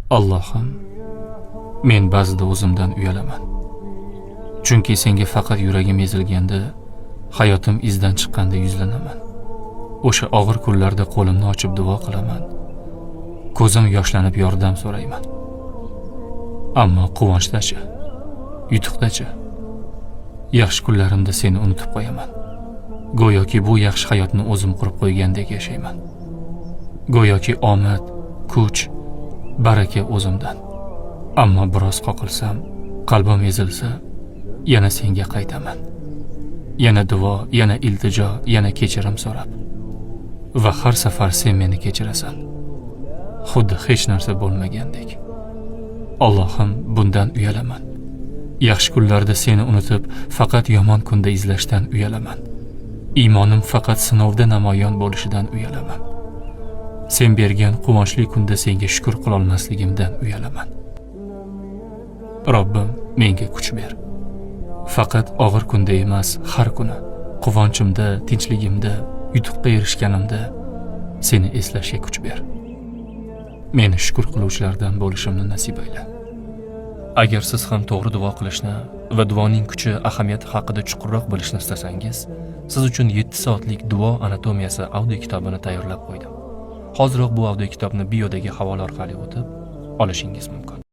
Allohim, men ba'zida o'zimdan uyalaman. Chunki senga faqat yuragim ezilganda, hayotim izdan chiqqanda yuzlanaman. O'sha og'ir kunlarda qo'limni ochib duo qilaman. Ko'zim yoshlanib yordam so'rayman. Ammo quvonchdachi, yutuqdachi, yaxshi kunlarimda seni unutib qo'yaman. Go'yoki bu yaxshi hayotni o'zim qurib qo'ygandek yashayman. Go'yoki omad, kuch, baraka o'zimdan. Ammo biroz qoqilsam, qalbim ezilsa, yana senga qaytaman. Yana duo, yana iltijo, yana kechirim so'rab. Va har safar sen meni kechirasan. Xuddi hech narsa bo'lmagandek. Allohim, bundan uyalaman. Yaxshi kunlarda seni unutib, faqat yomon kunda izlashdan uyalaman. Iymonim faqat sinovda namoyon bo'lishidan uyalaman. Sen bergan quvonchli kunda senga shukr qilolmasligimdan uyalaman. Robbim, menga kuch ber. Faqat og'ir kunda emas, har kuni quvonchimda, tinchligimda, yutuqqa erishganimda seni eslashga kuch ber. Meni shukr qiluvchilardan bo'lishimni nasib ayla. Agar siz ham to'g'ri duo qilishni va duoning kuchi, ahamiyati haqida chuqurroq bilishni istasangiz, siz uchun 7 soatlik Duo anatomiyasi audio kitobini tayyorlab qo'ydim. Hoziroq bu audio kitobni biodagi havola orqali o'tib olishingiz mumkin.